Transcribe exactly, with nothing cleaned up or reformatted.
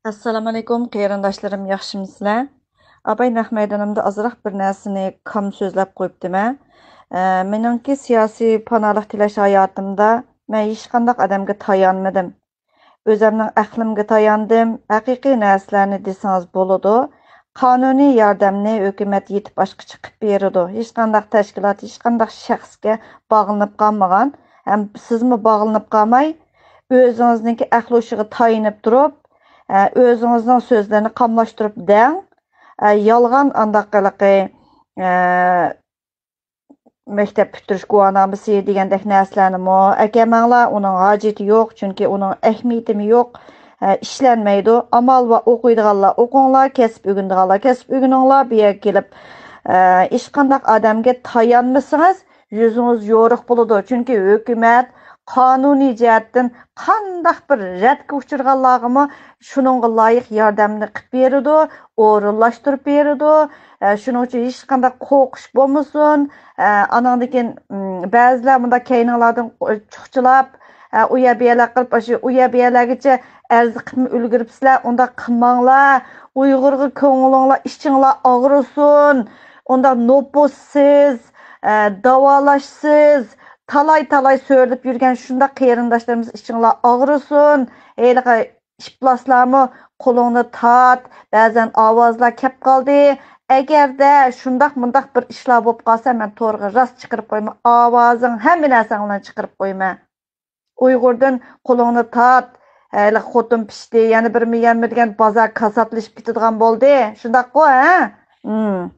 ئەسسالامۇئەلەيكۇم، قېرىنداشلىرىم، ياخشىمۇسىلەر؟ ئاباي نەق مەيدانىمدا ئازراق بىر نەرسىنى كام سۆزلەپ قويۇپتىمەن. ئە، مېنىڭكى سىياسىي پاناھلىق تىلەش ھاياتىمدا مەن ھېچقانداق ئادەمگە تايانمىدىم. ئۆزەمنىڭ ئەقلىمگە تاياندىم. ھەقىقىي نەرسىلەرنى دېسىڭىز بولىدۇ. قانۇنىي ياردەمنى ھۆكۈمەت يېتىپ ئاشقىچە قىلىپ بېرىدۇ. ھېچقانداق تەشكىلات، ھېچقانداق شەخسكە باغلىنىپ قالمىغان. ھەم سىزمۇ باغلىنىپ قالماي، ئۆزىڭىزنىڭكى ئەقلى ھوشىغا تايىنىپ تۇرۇپ، ئە، ئۆزىڭىزنىڭ سۆزلىرىنى قاملاشتۇرۇپ دەڭ. ئە، يالغان ئانداق ھېلىقى، ئە، مەكتەپ پۈتتۈرۈش گۇۋاھنامىسى دېگەندەك نەرسىلەرنىمۇ ئەكەلمەڭلار، ئۇنىڭ ھاجىتى يوق، چۈنكى ئۇنىڭ ئەھمىيىتىمۇ يوق، ئە، ئىشلەنمەيدۇ. ئامال بار، ئوقۇيدىغانلار ئوقۇڭلار، كەسىپ ئۆگىنىدىغانلار كەسىپ ئۆگىنىڭلار، بۇ يەرگە كېلىپ، ئە، ھېچقانداق ئادەمگە تايانمىسىڭىز، يۈزىڭىز يورۇق بولىدۇ. چۈنكى ھۆكۈمەت قانۇنىي جەھەتتىن قانداق بىر رەتكە ئۇچرىغانلارغىمۇ شۇنىڭغا لايىق ياردەمنى قىلىپ بېرىدۇ، ئورۇنلاشتۇرۇپ بېرىدۇ. ئە، شۇنىڭ ئۈچۈن ھېچقانداق قورقۇش بولمىسۇن. ئە، ئانىڭدىن كېيىن، م، بەزىلەر مۇنداق كەينىڭلاردىن چۇخچىلاپ، ئە، ئۇ يەر بۇ يەرلەر قىلىپ، ئاشۇ ئۇ يەر بۇ يەرلەرگىچە ئەرز قىلىپمۇ ئۈلگۈرۈپسىلەر، ئۇنداق قىلماڭلار. ئۇيغۇرغا كۆڭلۈڭلار، ئىچىڭلار ئاغرىسۇن. ئۇنداق نوپۇسسىز، ئە، داۋالاشسىز، تالاي-تالاي سۆرىلىپ يۈرگەن شۇنداق قېرىنداشلىرىمىز ئىچىڭلار ئاغرىسۇن. ھېلىقى ئىپلاسلارمۇ قولۇڭنى تارت، بەزەن ئاۋازلار كەپ قالدى. ئەگەردە شۇنداق مۇنداق بىر ئىشلار بولۇپ قالسا، مەن تورغا راست چىقىرىپ قويىمەن. ئاۋازىڭ ھەممە نەرسەڭ بىلەن چىقىرىپ قويىمەن. ئۇيغۇردىن قولۇڭنى تارت. ھېلىقى خوتۇن پىشتى، يەنە بىر مىيەنمە دېگەن بازار كاساتلىشىپ كېتىدىغان بولدى. شۇنداققۇ، ھە؟ ھىم.